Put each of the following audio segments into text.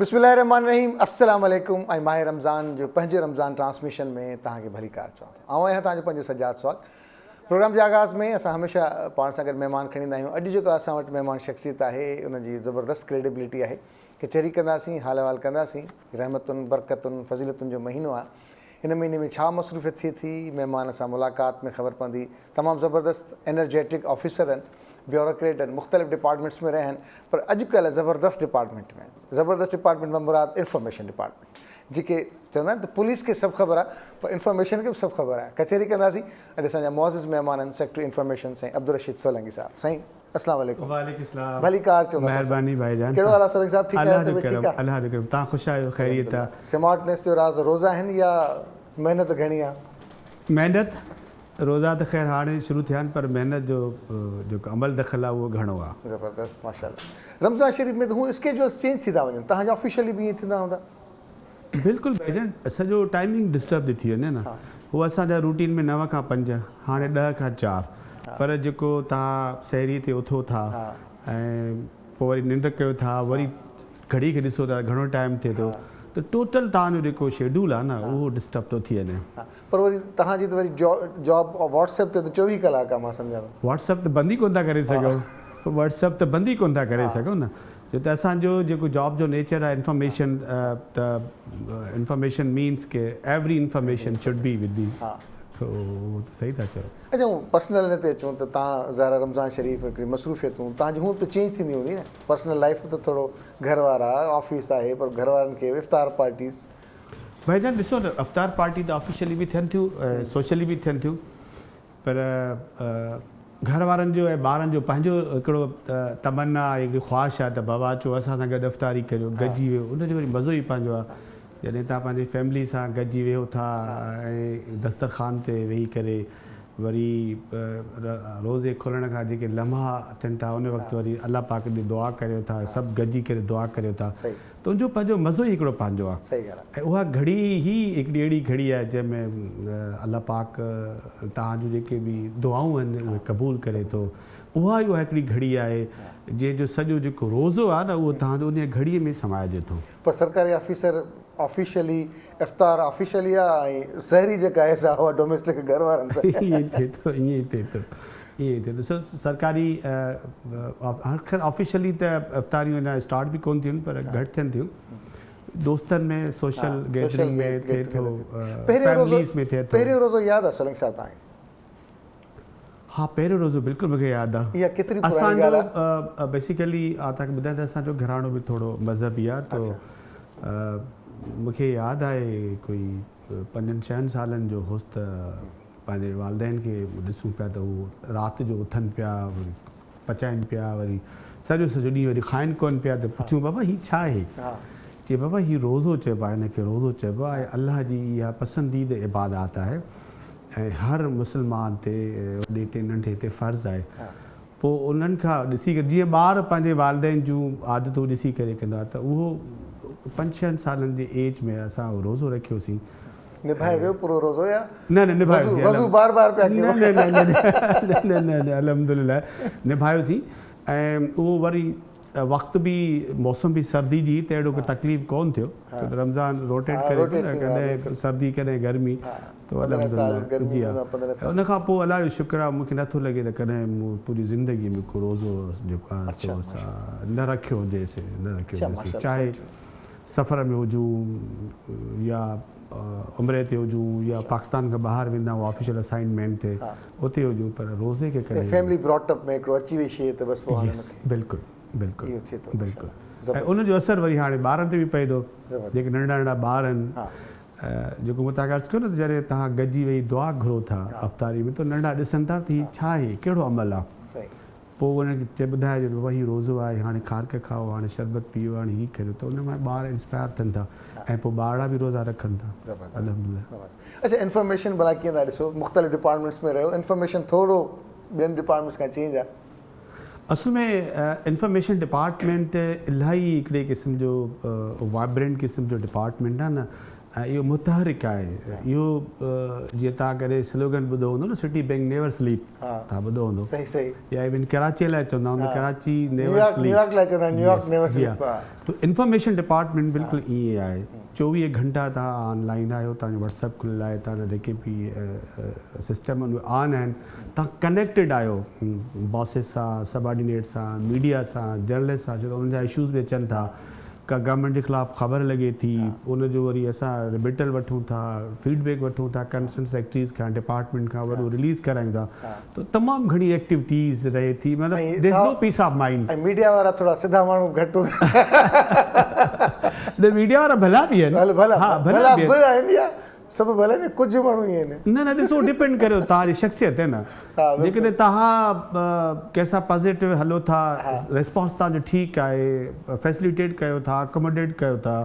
بسم الله الرحمٰن الرحيم السلام عليڪم ۽ ماهه رمضان جو پنهنجي رمضان ٽرانسميشن ۾ توهان کي ڀليڪار چوان ٿو. آئون آهيان توهان جو پنهنجو سجاد سهاڳ. پروگرام جي آغاز ۾ اسان هميشه پاڻ سان گڏ مهمان کڻي ايندا آهيون. اڄ جيڪو اسان وٽ مهمان شخصيت آهي ان جي زبردست ڪريڊيبلٽي آهي. ڪچهري ڪنداسين، حال احوال ڪنداسين. رحمتن، برڪتن، فضيلتن جو مهينو آهي. هن مهيني ۾ ڇا مصروفيت ٿئي ٿي، مهمان سان ملاقات ۾ خبر پوندي. تمام زبردست انرجيٽڪ آفيسر آهن، بيوروڪريٽ آهن، مختلف ڊپارٽمينٽس ۾ رهيا آهن پر اڄڪلهه زبردست ڊپارٽمينٽ ۾ آهن. زبردست ڊپارٽمينٽ مان مراد انفارميشن ڊپارٽمينٽ. جيڪي چوندا آهن ته پوليس کي سڀ خبر آهي پر انفارميشن کي به سڀ خبر آهي. ڪچهري ڪنداسين. اڄ اسان جا معزز مهمان آهن سيڪريٽري انفارميشن سائين عبدالرشيد سولنگي صاحب. سائين السلام عليڪم. وعليڪم السلام. ڀليڪار چوندا سائين. مهرباني ڀائي جان. ڪهڙو حال آهي سولنگي صاحب ٺيڪ آهيو طبيعت ٺيڪ آهي. الله جو ڪرم توهان خوش آهيو خيريت آهي. سمارٽنيس جو راز روزا آهن يا محنت گهڻي آهي. محنت روزا ته خير هاڻي شروع ٿيا آهن پر محنت جو جيڪو عمل دخل آهي اهو گهڻو آهي. زبردست ماشاءالله رمضان شريف ۾ ته هون اسڪيجولز چينج ٿي ٿا وڃن توهان جا آفيشلي به ائين ٿيندا هوندا. بلڪل ڀائيجان سڄو ٽائمنگ ڊسٽرب ٿي ٿي وڃي نه هو اسان جا روٽين ۾ نو کان پنج هاڻي ڏهه کان چار پر جيڪو توهان سحري تي اٿو ٿا ۽ پوء وري ننڊ ڪيو ٿا وري گهڙي کي ڏسو ٿا گهڻو ٽائيم ٿئي ٿو ته ٽوٽل توهان جو جيڪو شيڊول آهي نه اهو ڊسٽرب ٿو ٿي وڃي. پر وري توهان جي ته وري جاب واٽس ايپ تي ته 24 ڪلاڪ آهي مان سمجهان ٿو. واٽس ايپ ته بند ئي ڪونه ٿا ڪري سگهو واٽس ايپ ته بند ئي ڪونه ٿا ڪري سگهو نه ڇو ته اسان جو جيڪو جاب جو نيچر آهي انفارميشن ته information means K every information should be with the تو اهو ته صحيح ٿا چئو. اڇا هون پرسنل ان تي اچون ته توهان ظاهر آهي رمضان شريف هڪڙي مصروفيتون توهان جي هون ته چينج ٿيندي هوندي نه پرسنل لائيف به ته ٿورو گهر وارا آفيس آهي پر گهر وارن کي افطار پارٽيز. ڀائي جان ڏسو نه افطار پارٽي ته آفيشلي به ٿين ٿيون ۽ سوشلي به ٿين ٿيون پر گهر وارن جو ۽ ٻارن جو پنهنجو هڪڙو تمنا آهي هڪڙي خواهش آهي ته بابا اچو اسان سان گڏ افطاري ڪريو گڏجي ويهو ان جو وري مزو ئي پنهنجو آهي جڏهن توهان پنهنجي فيملي سان گڏجي ويهو ٿا ۽ دسترخوان تي ويهي ڪري وري روزي کولڻ کان جيڪي لمحا ٿين ٿا ان وقت وري الله پاڪ ڏي دعا ڪريو ٿا سڀ گڏجي ڪري دعا ڪريو ٿا تنهنجو پنهنجو مزو ئي هڪڙو پنهنجو آهي ۽ اها گهڙي ئي هڪڙي اهڙي گهڙي آهي جنهن ۾ الله پاڪ توهان جون جيڪي به دعائون آهن اهي قبول ڪري ٿو. اها ئي اها هڪڙي گهڙي آهي جنهن جو سڄو جيڪو روزو آهي نه اهو توهان جو انهيء گهڙيء ۾ سمائجي ٿو. پر سرڪاري آفيسر آفيشلي افطار آفيشلي آهي ۽ سحري جيڪا آهي سا اها ڊوميسٽڪ گهر وارن سان. ائين ئي ٿئي ٿو ائين ئي ٿئي ٿو. ائين ئي ٿئي ٿو سو سرڪاري خير آفيشلي ته افطاريون اڃا اسٽارٽ به ڪونه ٿيون پر گهٽ ٿين ٿيون دوستن ۾ سوشل گيدرنگ ۾ ٿئي ٿو فيمليز ۾ ٿئي ٿو. پهريون روزو ياد آ سولنگي صاحب توهان کي؟ ها پهريون روزو بلڪل مونکي ياد آ. اها ڪيتري پراڻي ڳالهه آ؟ اسان جو بيسيڪلي آ توهان کي ٻڌايان ته اسان جو گهراڻو به ٿورو مذهبي آ ته مونکي ياد آهي ڪوئي پنجن ڇهن سالن جو هوس ته پنهنجي والدين کي ڏسون پيا ته هو رات جو اٿن پيا وري پچائن پيا وري سڄو سڄو ڏينهن وري کائن ڪونه پيا ته پڇون بابا هي ڇا آهي؟ چي بابا هي روزو چئبو آهي هن کي روزو چئبو آهي الله جي اها پسنديده عبادات آهي ۽ هر مسلمان تي وڏي تي ننڍي تي فرض آهي پوء انهن کان ڏسي ڪري جيئن ٻار پنهنجي والدين جون عادتون ڏسي ڪري ڪندا ته اهو پنج ڇهن سالن جي ايج ۾ اسان اهو روزو رکيوسين. نڀائي ويو پورو روزو يا نه نه نڀايوسين وضو بار بار پيا ڪيو؟ نه نه نه نه نه نه الحمدلله نڀايوسين ۽ اهو وري وقت به موسم به سردي جي ته اهڙو ڪو تڪليف ڪون ٿيو ڇو ته رمضان روٽيٽ ڪري ٿو نه ڪڏهن سردي ڪڏهن گرمي ته الحمدلله جي ها ان کان پوء الله جو شڪر آهي مونکي نٿو لڳي ته ڪڏهن مون پوري زندگي ۾ ڪو روزو جيڪو آهي سو نه رکيو هجي سي نه رکيو هجي سي چاهي سفر ۾ هجون يا عمري تي هجون يا پاڪستان کان ٻاهر ويندا آهيون آفيشل اسائنمينٽ تي اتي هجون پر روزي کي ڪڏهن فيملي براٽ اپ ۾ هڪڙو اچي وئي شيء ته بس پوء هاڻي مونکي بلڪل بلڪل اهو ٿئي ٿو بلڪل ۽ ان جو اثر وري هاڻي ٻارن تي به پئي ٿو جيڪي ننڍڙا ننڍڙا ٻار آهن جيڪو مون توهان کي عرض ڪيو نه ته جڏهن توهان گڏجي ويهي دعا گهرو ٿا افطاري ۾ ته ننڍڙا ڏسن ٿا ته هي ڇا آهي ڪهڙو عمل آهي پوء انهن کي چئي ٻڌائجي ته بابا هي روزو آهي، هاڻي کارڪ کائو، هاڻي شربت پيئو، هاڻي هي ڪريو ته ان مان ٻار انسپائر ٿين ٿا ۽ پوء ٻارڙا به روزا رکن ٿا. زبردست الحمدلله. زبردست اڇا انفارميشن ڀلا ڪيئن ٿا ڏسو مختلف ڊپارٽمينٽس ۾ رهيو انفارميشن ٿورو ٻين ڊپارٽمينٽس کان چينج آ. اصل ۾ انفارميشن ڊپارٽمينٽ الاهي هڪڙي قسم جو وائبرنٽ قسم جو ڊپارٽمينٽ آ نه. ۽ اهو متحرڪ آهي. اهو جيئن توهان ڪڏهن سلوگن ٻڌو هوندو نه سٽي بينڪ نيور سليپ توهان ٻڌو هوندو يا ايون ڪراچي لاء چوندا هوندا ڪراچي نيور سليپ ته انفارميشن ڊپارٽمينٽ بلڪل ائين آهي 24 گهنٽا توهان آن لائن آهيو توهان جو واٽس ايپ کليل آهي توهان جا جيڪي به سسٽم آهن اهي آن آهن توهان ڪنيڪٽيڊ آهيو باسز سان سبارڊينيٽ سان ميڊيا سان جرنلسٽ سان ڇو ته انهن جا اشوز به اچن ٿا ڪا گورنمينٽ جي خلاف خبر لڳي ٿي ان جو وري اسان ريبٽل وٺون ٿا فيڊ بيڪ وٺون ٿا ڪنسرن سيڪريٽريز کان ڊپارٽمينٽ کان وري اهو رليز ڪرايون ٿا ته تمام گهڻي ايڪٽيوٽيز رهي ٿي مطلب there is no peace of mind. ۽ Media وارا ٿورا سڌا ماڻهو گهٽ هوندا نه ميڊيا وارا ڀلا به آهن ڀلا ڀلا به آهن يا سڀ ڀلا نه ڪجهه ماڻهو ئي آهن. نه نه ڏسو ڊپينڊ ڪريو توهان جي شخصيت تي نه جيڪڏهن توهان ڪنهن سان پازيٽو هلو ٿا ريسپانس توهان جو ٺيڪ آهي فيسليٽيٽ ڪيو ٿا اڪوموڊيٽ ڪيو ٿا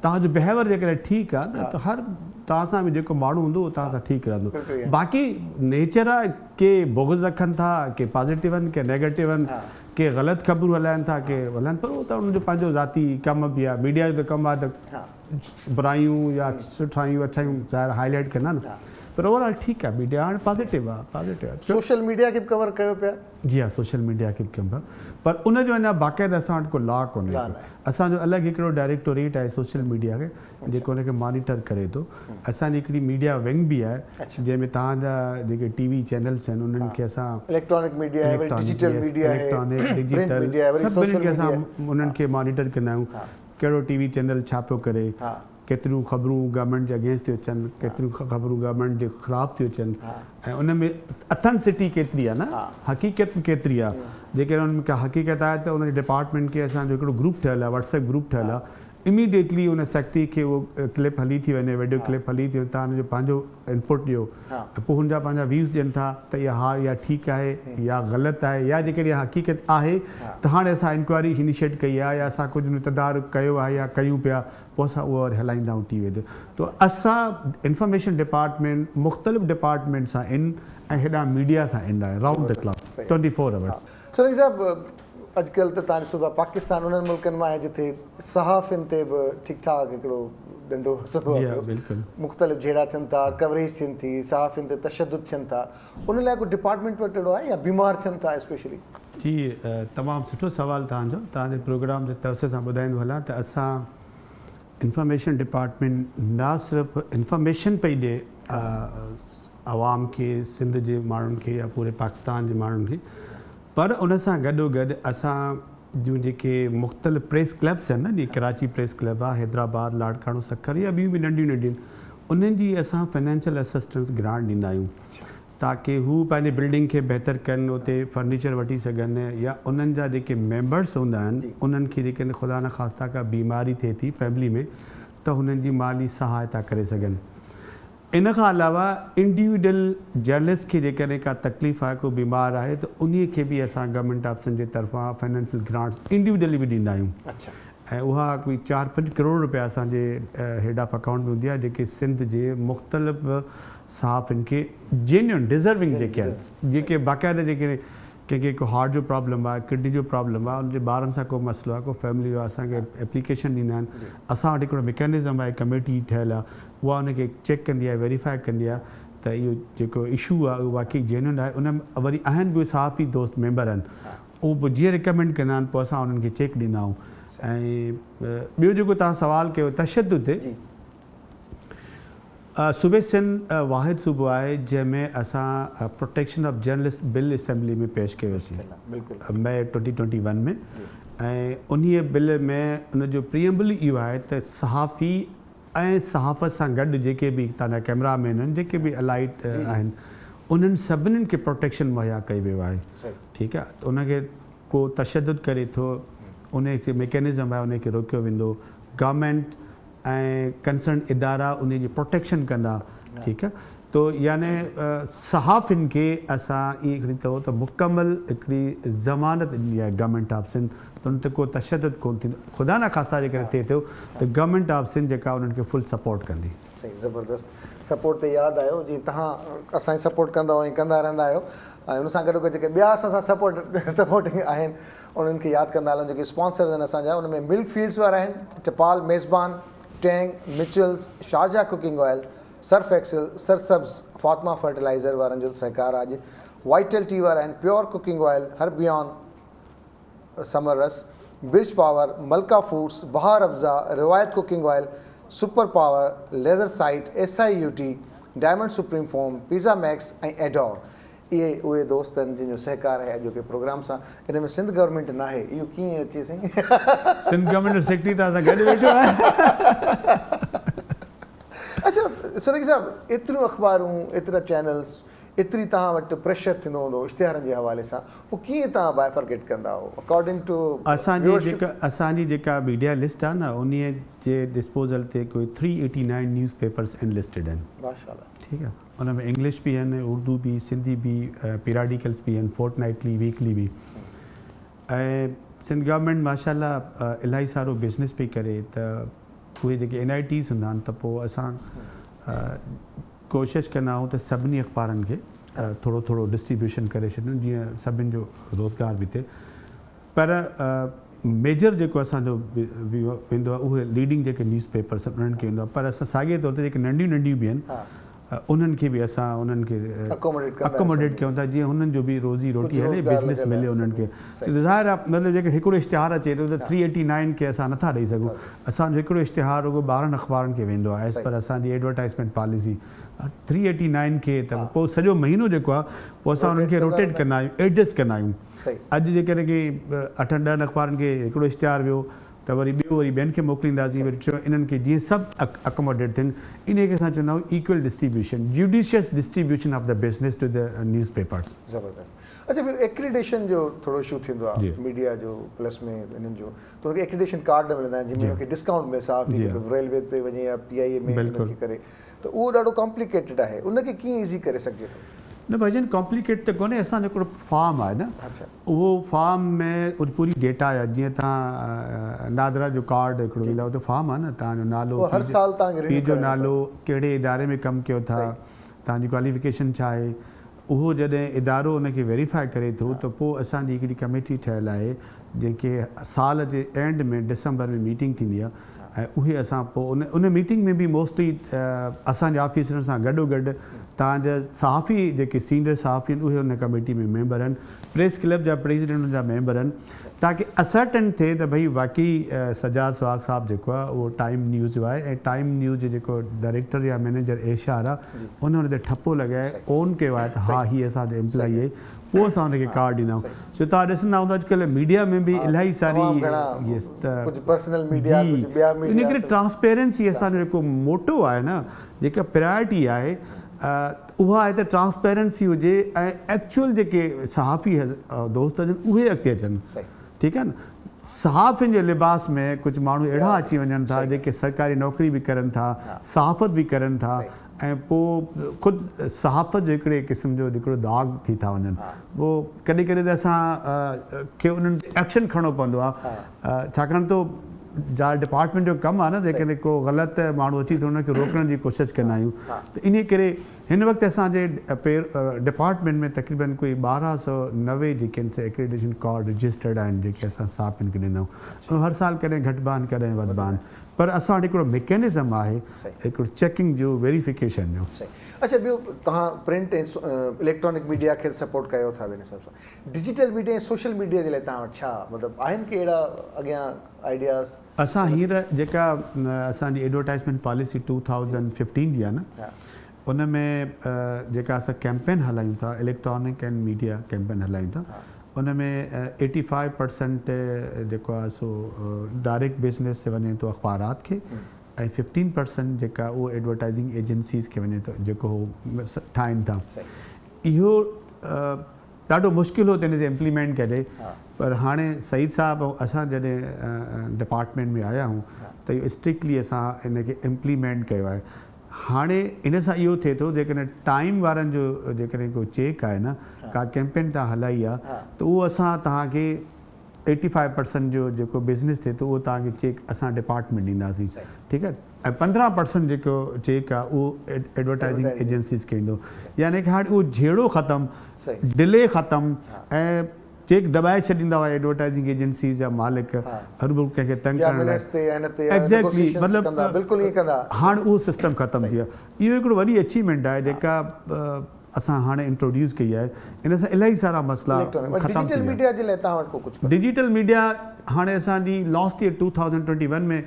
توهان جو بيهيور جيڪڏهن ٺيڪ آهي ته هر توهان سان به جيڪو ماڻهو هوندو اهو توهان سان ٺيڪ رهندو باقي نيچر آهي ڪي بغض رکن ٿا ڪي پازيٽو آهن ڪي نيگيٽو آهن ڪي غلط خبرون هلائن ٿا ڪي هلائن پر اهو ته انهن جو پنهنجو ذاتي ڪم به آهي ميڊيا جو ته ڪم آهي ته برايون يا سٺايون اڇايون ظاهر هائي لائيٽ ڪندا نه پر اوور آل ٺيڪ آهي ميڊيا هاڻي پازيٽو آهي پازيٽو آهي. سوشل ميڊيا کي به ڪور ڪيو پيا. جي ها سوشل ميڊيا کي به ڪيون پيا پر ان جو اڃا باقاعده اسان وٽ ڪو لا ڪونهي ڪو اسان جو الڳ هڪڙو ڊائريڪٽوريٽ آهي سوشل ميڊيا کي جيڪو ان کي مانيٽر ڪري ٿو اسان جي هڪڙي ميڊيا ونگ به آهي جنهن ۾ توهان جا جيڪي ٽي وي چينلس آهن انهن کي اسان اليڪٽرانڪ ميڊيا آهي وري ڊجيٽل ميڊيا آهي پرنٽ ميڊيا آهي وري سوشل ميڊيا سڀني کي اسان انهن کي مانيٽر ڪندا آهيون ڪهڙو ٽي وي چينل ڇا پيو ڪري، ڪيتريون خبرون گورنمينٽ جي اگينسٽ ٿيون اچن، ڪيتريون خبرون گورنمينٽ جي خلاف ٿيون اچن ۽ ان ۾ اٿنسٽي ڪيتري آهي نه حقيقت به ڪيتري آهي. جيڪڏهن ان ۾ ڪا حقيقت آهي ته ان جي ڊپارٽمينٽ کي اسان جو هڪڙو گروپ ٺهيل آهي واٽس ايپ گروپ ٺهيل آهي اميڊيٽلي ان سيڪريٽري کي اهو ڪلپ هلي ٿي وڃي ويڊيو ڪلپ هلي ٿي وڃي تان ان جو پنهنجو انپوٽ ڏيو ۽ پوء هن جا پنهنجا ويوز ڏين ٿا ته اها ها اها ٺيڪ آهي يا غلط آهي يا جيڪڏهن اها حقيقت آهي ته هاڻي اسان انڪوائري انيشيٽ ڪئي آهي يا اسان ڪجهه ان تدارڪ ڪيو آهي يا ڪيون پيا پوء اسان اهو وري هلائيندا آهيون ٽي وي تي ته اسان انفارميشن ڊپارٽمينٽ مختلف ڊپارٽمينٽ سان ان ۽ هيڏانهن ميڊيا سان ان آهي round the clock 24 hours. Solangi صاحب اڄڪلهه ته تان ڏسو ٿا پاڪستان انهن ملڪن مان آهي جتي صحافين تي به ٺيڪ ٺاڪ هڪڙو ڏنڊو وسندو آهي پيو مختلف جهيڙا ٿين ٿا ڪوريج ٿين ٿي صحافين تي تشدد ٿين ٿا ان لاء ڪو ڊپارٽمينٽ وٽ اهڙو آهي يا بيمار ٿين ٿا اسپيشلي. جي تمام سٺو سوال توهان جو توهان جي پروگرام جي توسط سان ٻڌائيندو هلان ته اسان انفارميشن ڊپارٽمينٽ نه صرف انفارميشن پئي ڏي عوام کي سنڌ جي ماڻهن کي يا پوري پاڪستان جي ماڻهن کي پر ان سان گڏو گڏ اسان جون جيڪي مختلف پريس ڪلبس آهن نه جيئن ڪراچي پريس ڪلب آهي حيدرآباد لاڙڪاڻو سکر يا ٻيون به ننڍيون ننڍيون انهن جي اسان فنانشل اسسٽنس گرانٽ ڏيندا آهيون تاڪه هو پنهنجي بلڊنگ کي بهتر ڪن اتي فرنيچر وٺي سگهن يا انهن جا جيڪي ميمبرس هوندا آهن انهن کي جيڪڏهن خدا نخواسته ڪا بيماري ٿئي ٿي فيملي ۾ ته هنن جي مالي سهائتا ڪري سگهن. ان کان علاوه انڊيوڊل جرنلسٽ کي جيڪڏهن ڪا تڪليف آهي ڪو بيمار آهي ته انهي کي به اسان گورنمينٽ آف سنڌ جي طرفان فنانشل گرانٽس انڊيوڊلي به ڏيندا آهيون ۽ اها ڪوئي چار پنج ڪروڙ رپيا اسان جي هيڊ آف اڪائونٽ ۾ هوندي آهي جيڪي سنڌ جي مختلف صحافين کي جينيون ڊزرونگ جيڪي آهن جيڪي باقاعده جيڪي ڪنهن کي ڪو هارٽ جو پرابلم آهي ڪڊني جو پرابلم آهي ان جي ٻارن سان ڪو مسئلو آهي ڪو فيملي جو آهي اسان کي ايپليڪيشن ڏيندا آهن اسان وٽ هڪڙو ميڪانزم آهي ڪميٽي ٺهيل آهي اها ان کي چيڪ ڪندي آهي ويريفائي ڪندي آهي ته اهو جيڪو اشو آهي اهو واقعي جينون آهي ان ۾ وري آهن به صحافي دوست ميمبر آهن اهو پوء جيئن ريڪمينڊ ڪندا آهن پوء اسان انهن کي چيڪ ڏيندا آهيون ۽ ٻيو جيڪو توهان سوال ڪيو تشدد تي صوبي سنڌ واحد صوبو آهي جنهن ۾ اسان protection of journalist bill assembly ۾ پيش ڪيوسين مئي 2021 ۾ ۽ انهي بل ۾ ان جو پريئمبل ئي اهو آهي ته صحافي ۽ صحافت سان گڏ جيڪي به هتان جا ڪئميرا مين آهن جيڪي به الائيڊ آهن انهن سڀني کي پروٽيڪشن مهيا ڪئي ويو آهي ٺيڪ آهي ته ان کي ڪو تشدد ڪري ٿو ان کي ميڪنزم آهي ان کي روڪيو ويندو گورنمينٽ ۽ ڪنسرن ادارا انهي جي پروٽيڪشن ڪندا ٺيڪ آ تو يعني صحافين کي اسان ائين کڻي چئو ته مڪمل هڪڙي ضمانت ڏني آهي گورنمينٽ آف سنڌ ته ان تي ڪو تشدد ڪون ٿيندو خدا نخواسته جيڪڏهن ٿئي ٿو ته گورنمينٽ آف سنڌ جيڪا انهن کي فل سپورٽ ڪندي. سائين زبردست سپورٽ تي ياد آيو جيئن تهان اسان جي سپورٽ ڪندا ۽ ڪندا رهندا آهيو ۽ ان سان گڏو گڏ جيڪي ٻيا اسان سان سپورٽ سپورٽنگ آهن انهن کي ياد ڪندا هلون جيڪي اسپانسرز آهن اسان جا ان ۾ ملڪ فيلڊز وارا آهن ٽپال ميزبان Tang, Mitchells, Sharjah cooking oil, Surf Excel, Sarsabz, Fatima fertilizer وارن جو سهڪار آ اڄ وائيٽل ٽي وارا آهن، پيور ڪوڪنگ آئل، هربيان سمر رس، برج پاور، ملڪا فوڊس، بهار افزا، Riwayat cooking oil, super power, laser site, S I U T, diamond supreme foam, pizza max ۽ ايڊور. اهي اهي دوست آهن جن جو سهڪار آهي اڄوڪي پروگرام سان. ان ۾ سنڌ گورنمينٽ ناهي اهو ڪيئن اچي سائين. سنڌ گورنمينٽ جو سيڪريٽري توهان سان گڏ ويٺو آهي. اڇا سرڪي صاحب ايتريون اخبارون ايترا چينلز ايتري توهان وٽ پريشر ٿيندو هوندو اشتهارن جي حوالي سان پوء ڪيئن توهان بائفرڪيٽ ڪندا آهو اڪارڊنگ ٽو اسان جي جيڪا اسان جي جيڪا ميڊيا لسٽ آهي نه انهي جي ڊسپوزل تي ڪوئي three eighty nine news papers enlisted آهن. ماشاء الله. ٺيڪ آهي ان ۾ انگلش به آهن اردو به سنڌي به پيراڊيڪلس به آهن فورٽ نائٽلي ويڪلي به ۽ سنڌ گورنمينٽ ماشاء الله الاهي سارو بزنس پئي ڪري ته اهي جيڪي اين آء ٽيز هوندا آهن ته پوء اسان ڪوشش ڪندا آهيون ته سڀني اخبارن کي ٿورو ٿورو ڊسٽريبيوشن ڪري ڇڏيون جيئن سڀن جو روزگار به ٿئي پر ميجر جيڪو اسان جو ويندو آهي اهي ليڊنگ جيڪي نيوز پيپرس آهن انهن کي ويندو آهي پر اسان ساڳي طور تي جيڪي ننڍيون ننڍيون به آهن انهن کي به اسان انهن کي اڪوموڊيٽ ڪيون ٿا جيئن هنن جو به روزي روٽي هلي بزنس ملي انهن کي ظاهر آهي مطلب جيڪڏهن هڪڙو اشتهار اچي ٿو ته ٿري ايٽي نائن کي اسان نٿا ڏئي سگهون اسان جو هڪڙو اشتهار رڳو 12 اخبارن کي ويندو آهي ايز پر اسان جي ايڊورٽائزمينٽ پاليسي ٿري ايٽي نائن کي ته پوء سڄو مهينو جيڪو آهي پوء اسان انهن کي روٽيٽ ڪندا آهيون ايڊجسٽ ڪندا آهيون اڄ جيڪڏهن ڪي اٺن ڏهن اخبارن کي هڪڙو اشتهار ويو ته وري ٻيو وري ٻين کي موڪلينداسين وري ٽيون انهن کي جيئن سڀ اڪوموڊيٽ ٿين انهي کي اسان چوندا آهيون equal distribution judicious distribution of the business to the news papers. زبردست اڇا ٻيو ايڪريڊيشن جو ٿورو اشو ٿيندو آهي ميڊيا جو پلس ۾ انهن جو ته انهن کي ايڪريڊيشن ڪارڊ نه ملندا آهن جنهن ۾ انهن کي ڊسڪائونٽ ملي صحافي کي ته ريلوي تي وڃي يا پي آء اي ۾ انهن کي ڪري ته اهو ڏاڍو ڪامپليڪيٽيڊ آهي ان کي ڪيئن ايزي ڪري سگهجي ٿو؟ نه ڀائي جان ڪامپليڪيٽ ته ڪونهي اسان جو هڪڙو فارم آهي نه اهو فارم ۾ پوري ڊيٽا آهي جيئن توهان نادرا جو ڪارڊ هڪڙو ويندو آهي ته فارم آهي نه توهان جو نالو هر سال توهان کي پيء جو نالو ڪهڙي اداري ۾ ڪم ڪيو ٿا توهان جي ڪواليفڪيشن ڇا آهي اهو جڏهن ادارو ان کي ويريفائي ڪري ٿو ته پوء اسان جي هڪڙي ڪميٽي ٺهيل آهي جنهن کي سال جي اينڊ ۾ ڊسمبر ۾ ميٽنگ ٿيندي آهي ۽ اهي اسان پوء ان ان ميٽنگ ۾ به موسٽلي اسان جي آفيسرن سان گڏو گڏ توهان جا صحافي جيڪي سينئر صحافي آهن اهي ان ڪميٽي ۾ ميمبر آهن پريس ڪلب جا پريزيڊنٽ ان جا ميمبر آهن تاڪه اسرٽن ٿئي ته ڀئي واقعي سجاد سهاڳ صاحب جيڪو آهي اهو ٽائيم نيوز جو آهي ۽ ٽائيم نيوز جو جيڪو ڊائريڪٽر يا مئنيجر ايڇ آر آهي ان ان تي ٺپو لڳائي اون ڪيو آهي ته ها هي اسان جو ايمپلائي آهي پوء اسان ان کي ڪارڊ ڏيندا آهيون ڇو توهان ڏسندا هوندا اڄڪلهه ميڊيا ۾ به الاهي ساري يس ته جي ان ڪري ٽرانسپيرنسي اسان جو جيڪو موٽو آهي نه جيڪا پرائرٽي آهي اها آهي ته ٽرانسپيرنسي هجي ۽ ايڪچوئل جيڪي صحافي دوست هجن اهي اڳتي اچن ٺيڪ آهي نه صحافين جي لباس ۾ ڪجهه ماڻهو اهڙا اچي وڃن ٿا جيڪي سرڪاري نوڪري به ڪرن ٿا صحافت به ڪرن ٿا ۽ پوء خود صحافت جو هڪڙي قسم جو هڪڙو داغ ٿي ٿا وڃن پوء ڪڏهن ڪڏهن ته اسان کي انهن تي ايڪشن کڻڻو پوندو آهي ڇاڪاڻ ته جا ڊپارٽمينٽ جو ڪم آهي نه جيڪڏهن ڪو غلط ماڻهو اچي ٿو ان کي روڪڻ جي ڪوشش ڪندا آهيون ته انهي ڪري هن وقت اسان جي ڊپارٽمينٽ ۾ تقريبن ڪوئي 1290 جيڪي آهن سي ايڪريڊيشن ڪارڊ رجسٽرڊ آهن جيڪي اسان صحافين کي ڏيندا آهيون هر سال ڪڏهن گهٽبا آهن ڪڏهن وڌبا آهن پر اسان وٽ هڪڙو ميڪينزم آهي هڪڙو چيڪنگ جو ويريفڪيشن جو. صحيح اڇا ٻيو توهان پرنٽ ۽ اليڪٽرانڪ ميڊيا کي سپورٽ ڪيو ٿا ٻين حساب سان ڊجيٽل ميڊيا ۽ سوشل ميڊيا جي لاء توهان وٽ ڇا مطلب آهن ڪي اهڙا اڳيان آئيڊياز؟ اسان هينئر جيڪا اسان جي ايڊورٽائزمينٽ پاليسي 2015 جي آهي نه ان ۾ جيڪا اسان ڪيمپين هلايون ٿا اليڪٽرانڪ اينڊ ميڊيا ڪيمپين هلايون ٿا ان ۾ ايٽي فائيو پرسنٽ جيڪو آهي سو ڊائريڪٽ بزنس وڃي ٿو اخبارات کي ۽ ففٽين پرسنٽ جيڪا اهو ايڊورٽائزنگ ايجنسيز کي وڃي ٿو جيڪو هو ٺاهين ٿا اهو ڏاڍو مشڪل هو ته ان تي امپليمينٽ ڪجي پر هاڻي سعيد صاحب ۽ اسان جڏهن ڊپارٽمينٽ ۾ آيا آهيون ته اهو اسٽرڪٽلي اسان ان کي امپليمينٽ ڪيو آهي هاڻي ان سان اهو ٿئي ٿو جيڪڏهن ٽائيم وارن جو جيڪڏهن ڪو چيڪ آهي نه ڪا ڪيمپين توهان هلائي آهي ته اهو اسان توهان کي ايٽي فائيو پرسنٽ جو جيڪو بزنس ٿئي ٿو اهو توهان کي چيڪ اسان ڊپارٽمينٽ ڏينداسين ٺيڪ آهي ۽ 15 پرسنٽ جيڪو چيڪ آهي اهو ايڊورٽائزنگ ايجنسيز کي ايندو يعني ڪي هاڻي اهو جهيڙو ختم ڊلي ختم ۽. چيڪ دٻائي ڇڏيندا هئا ايڊورٽائزنگ ايجنسيز جا مالڪ هروڀرو ڪنهن کي تنگ يا ڪرڻ لاء منٽس تي يا هن تي يا ايگزيڪٽلي نيگوسيشنز مطلب ڪندا بلڪل ائين ڪندا. هاڻ اهو سسٽم ختم ٿي ويو آهي. اهو هڪڙو وڏي اچيومينٽ آهي جيڪا اسان هاڻي انٽروڊيوس ڪئي آهي ان سان الاهي سارا مسئلا اليڪٽرانڪ ختم ٿي ڊجيٽل ويا. ميڊيا جي لاء توهان وٽ ڪو ڪجهه ڪونهي. ڊجيٽل ميڊيا هاڻي اسان جي لاسٽ ييئر 2021 ۾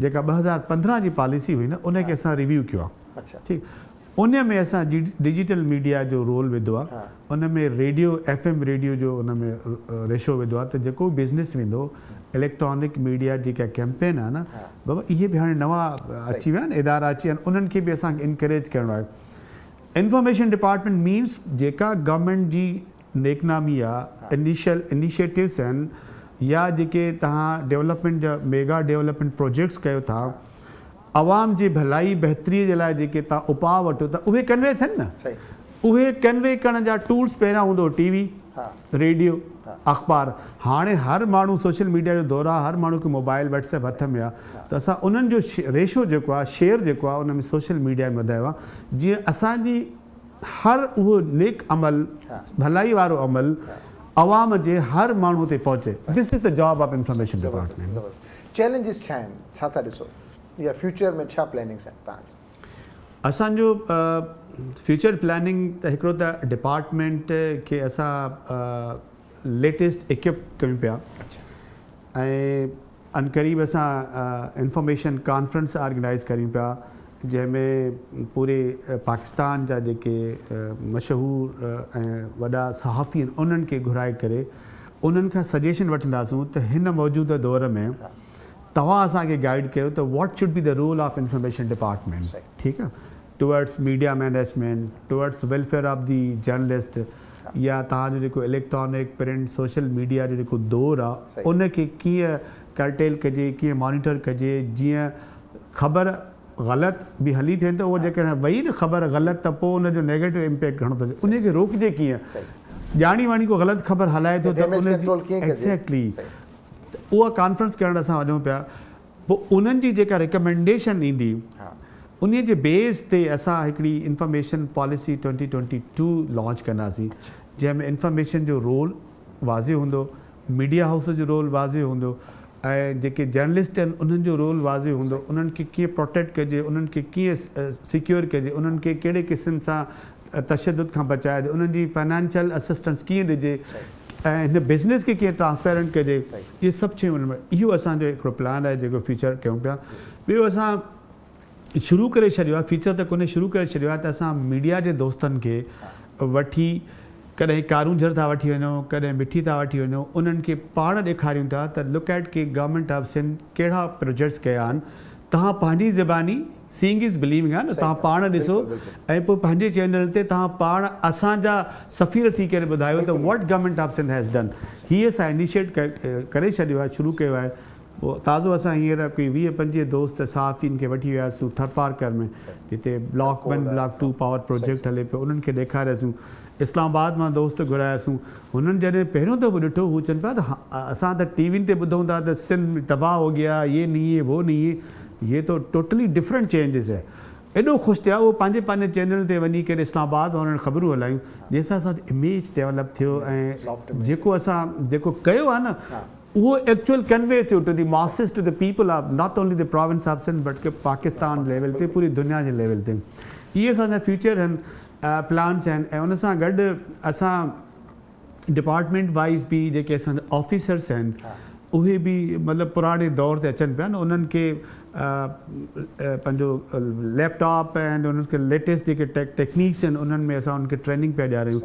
جيڪا 2015 جي پاليسي هئي نه ان کي اسان ريويو ڪيو آهي ٺيڪ ان ۾ اسان ڊجيٽل ميڊيا جو رول وڌو آهي ان ۾ ريڊيو ايف ايم ريڊيو جو ان ۾ ريشو وڌو آهي ته جيڪو به بزنس ويندو اليڪٽرانڪ ميڊيا جي ڪا ڪيمپين آهي نه بابا اهي به هاڻي نوان اچي ويا آهن ادارا اچي ويا آهن انهن کي به اسان کي انڪريج ڪرڻو آهي انفارميشن ڊپارٽمينٽ مينس جيڪا گورنمينٽ جي نيڪنامي آ انيشل انيشيٽوز آهن يا جيڪي توهان ڊولپمينٽ جا ميگا ڊولپمينٽ پروجيڪٽس ڪيو ٿا عوام جي ڀلائي بهتري جي لاء جيڪي توهان اپاء وٺو ٿا اهي ڪنوي ٿين نه اهي ڪنوي ڪرڻ جا ٽولز پهريان هوندو هو ٽي وي ريڊيو اخبار هاڻي هر ماڻهو سوشل ميڊيا جو دور آ هر ماڻهو کي موبائل واٽس ايپ هٿ ۾ آ ته اسان انهن جو ريشو جيڪو آ شيئر جيڪو آ ان ۾ سوشل ميڊيا ۾ وڌايو آ جيئن اسان جي هر اهو نيڪ عمل ڀلائي وارو عمل عوام جي هر ماڻهو تي پهچي this is the job of information department. Challenges ڇا آهن ڇا ٿا ڏسو يا فيوچر ۾ ڇا پلاننگس آهن توهان جون؟ اسان جو فيوچر پلاننگ ته هڪڙو ته ڊپارٽمينٽ کي اسان ليٽيسٽ اڪوپ ڪيون پيا ۽ عنقريب اسان انفارميشن ڪانفرنس آرگنائيز ڪريون پيا جنهن ۾ پوري پاڪستان جا جيڪي مشهور ۽ وڏا صحافي آهن انهن کي گهرائي ڪري انهن کان سجيشن وٺنداسون ته هن موجوده دور ۾ توهان اسان کي گائيڊ ڪيو ته what should be the role of information department ٺيڪ آ towards media management towards welfare of the journalist يا توهان جو جيڪو اليڪٽرانڪ پرنٽ سوشل ميڊيا جو جيڪو دور آ ان کي ڪيئن ڪرٽيل ڪجي ڪيئن مانيٽر ڪجي جيئن خبر غلط به هلي ٿئي ته اهو جيڪڏهن وئي نه خبر غلط ته پوء ان جو نيگيٽو امپيڪٽ گهڻو ٿو اچي ان کي روڪجي ڪيئن ڄاڻي واڻي ڪو غلط خبر هلائي ٿو ته ان جي ايگزيڪٽلي اها ڪانفرنس ڪرڻ اسان وڃون پيا پوء انهن جي جيڪا ريڪمينڊيشن ايندي انهي جي بيس تي اسان هڪڙي انفارميشن پاليسي 2022 لانچ ڪنداسين جنهن ۾ انفارميشن جو رول واضح هوندو ميڊيا هائوسز جو رول واضح هوندو ۽ جيڪي جرنلسٽ آهن انهن جو رول واضح هوندو انهن کي ڪيئن پروٽيڪٽ ڪجي انهن کي ڪيئن سيڪيور ڪجي انهن کي ڪهڙي قسم سان تشدد کان بچائجي انهن جي فنانشل اسسٽنس ڪيئن ڏجي ۽ هن بزنس کي ڪيئن ٽرانسپيرنٽ ڪجي اهي سڀ شيون ان ۾ اهو اسان جو هڪڙو پلان آهي جيڪو فيچر ڪيون پيا ٻيو اسان شروع ڪري ڇڏيو آهي فيچر ته ڪونهي شروع ڪري ڇڏيو آهي ته اسان ميڊيا جي دوستن کي وٺي ڪڏهن ڪارونجهر ٿا وٺي وڃون ڪڏهن مٺي ٿا وٺي وڃون انهن کي پاڻ ڏيکاريون ٿا ته لڪ eight K government of Sindh ڪهڙا پروجيڪٽس ڪيا آهن توهان پنهنجي زباني سيئنگ از بليونگ آهي نه توهان پاڻ ڏسو ۽ پوء پنهنجي چينل تي توهان پاڻ اسان جا سفير ٿي ڪري ٻڌايو ته what government of Sindh has done هي اسان انيشيٽ ڪري ڇڏيو آهي شروع ڪيو آهي پوء تازو اسان هينئر ڪوئي 20 25 دوست صحافين کي وٺي وياسون ٿرپارڪر ۾ جتي block one block two power project هلي پيو انهن کي ڏيکارياسون اسلام آباد مان دوست گهراياسون هنن جڏهن پهريون دفعو ڏٺو هو چون پيا ته اسان ته ٽي وين تي ٻڌون ٿا ته سنڌ تباهه هو گيا يي نهين هي وو نهين هي يي تو ٽوٽلي ڊفرنٽ چينجز هي ايڏو خوش ٿيا اهو پنهنجي پنهنجي چينل تي وڃي ڪري اسلام آباد مان انهن خبرون هلايون جنهن سان اسان جو اميج ڊيولپ ٿيو ۽ جيڪو اسان جيڪو ڪيو آهي نه اهو ايڪچوئل ڪنوي ٿيو to the masses to the people of not only the province of Sindh but Pakistan level تي پوري دنيا جي ليول تي اهي اسان جا فيوچر آهن پلانس آهن ۽ ان سان گڏ اسان ڊپارٽمينٽ وائيز به جيڪي اسان جا آفيسرس آهن اهي به مطلب پراڻي دور تي اچن پيا نه انهن کي پنهنجو ليپ ٽاپ ۽ انهن کي ليٽيسٽ جيڪي ٽيڪنيڪس آهن انهن ۾ اسان انهن کي ٽريننگ پيا ڏياريون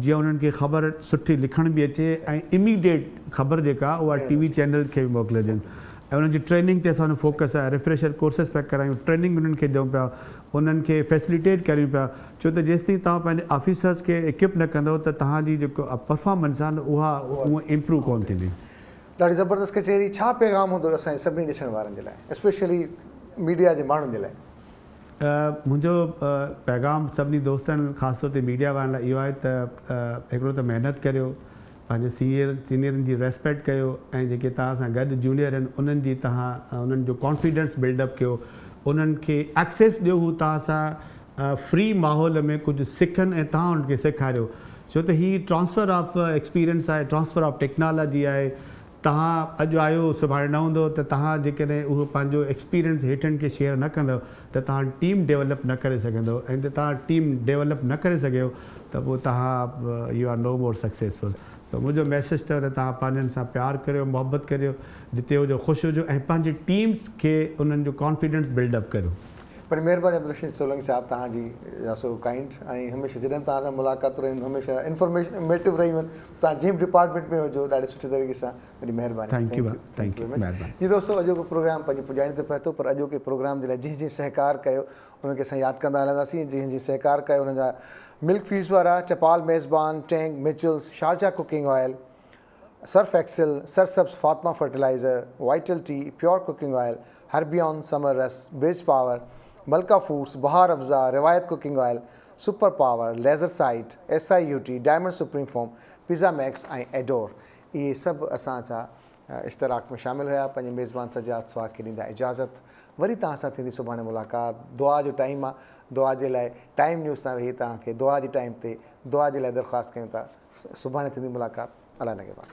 جيئن انهن کي خبر سٺي لکڻ به اچي ۽ اميڊيٽ خبر جيڪا اها ٽي وي چينل کي به موڪلجن ۽ انهن جي ٽريننگ تي اسان جو فوڪس آهي ريفريشر ڪورسز پيا ڪرايون ٽريننگ انهن کي ڏيون پيا انهن کي فيسليٽيٽ ڪريون پيا ڇو ته جيستائين توهان پنهنجي آفيسرز کي اڪوپ نه ڪندو ته توهان جي جيڪو پرفارمنس آهي نه اها اونئن امپروو ڪونه ٿيندي. ڏاڍي زبردست ڪچهري ڇا پيغام هوندو اسان جي سڀني ڏسڻ وارن جي لاء اسپيشلي ميڊيا جي ماڻهن جي لاء. منهنجو پيغام سڀني دوستن خاص طور تي ميڊيا وارن لاء اهو آهي ته هڪڙو ته محنت ڪريو پنهنجي سينيئر سينيئرن جي ريسپيڪٽ ڪيو ۽ جيڪي توهان سان گڏ جونيئر آهن انهن جي توهان انهن جو ڪانفيڊنس بلڊ اپ ڪيو انهن کي ايڪسيس ڏيو هو توهان سان فري ماحول ۾ ڪجهه سکن ۽ توهان انهن کي سيکاريو. ڇو ته هي ٽرانسفر آف ايڪسپيرينس آهي ٽرانسفر آف ٽيڪنالاجي آهي توهان اڄ آهيو سڀاڻي نه هوندو ته توهان جيڪڏهن اهو پنهنجو ايڪسپيرينس هيٺن کي شيئر نه ڪندو ته توهان ٽيم ڊيولپ نه ڪري سگهندو ۽ جي توهان ٽيم ڊيولپ نه ڪري سگهيو ته پوء توهان you are no more successful ته منهنجو ميسيج اٿو ته توهان پنهنجن سان پيار ڪريو محبت ڪريو جتي هجو خوش هجو ۽ پنهنجي ٽيمز کي انهن جو ڪانفيڊنس بلڊ اپ ڪريو. وڏي مهرباني عبدالرشيد سولنگي صاحب توهان جي يو آر سو ڪائنڊ ۽ هميشه جڏهن به توهان سان ملاقاتون رهيون آهن هميشه انفارميٽو رهيون آهن توهان جنهن به ڊپارٽمينٽ ۾ هجو ڏاڍي سٺي طريقي سان وڏي مهرباني thank you thank you مهرباني. جي دوستو اڄوڪو پروگرام پنهنجي پڄاڻي تي پهتو پر اڄوڪي پروگرام جي لاء جنهن جنهن سهڪار ڪيو انهن کي اسان ياد ڪندا هلنداسين جنهن جنهن سهڪار ڪيو انهن جا ملڪ فيڊز وارا ٽپال Mezban Tang Mitchells Sharjah cooking oil Surf Excel, Sarsabz Fatima fertilizer, Vital tea, pure cooking oil, هربيون summer رس، بيج پاور، ملڪا فوڊز، بهار افزا، Riwayat cooking oil, super power, laser sight, S I U T, diamond supreme foam, pizza max ۽ Adore اهي سڀ اسان جا اشتراڪ ۾ شامل هيا. پنهنجي ميزبان سجاد سهاڳ کي ڏيندا اجازت. وري توهان سان ٿيندي سڀاڻي ملاقات. دعا جو ٽائيم آ دعا جي لاء ٽائيم نيوز تان ويهي توهان کي دعا جي ٽائيم تي دعا جي لاء درخواست ڪيون ٿا. سڀاڻي ٿيندي ملاقات. الله نگهبان.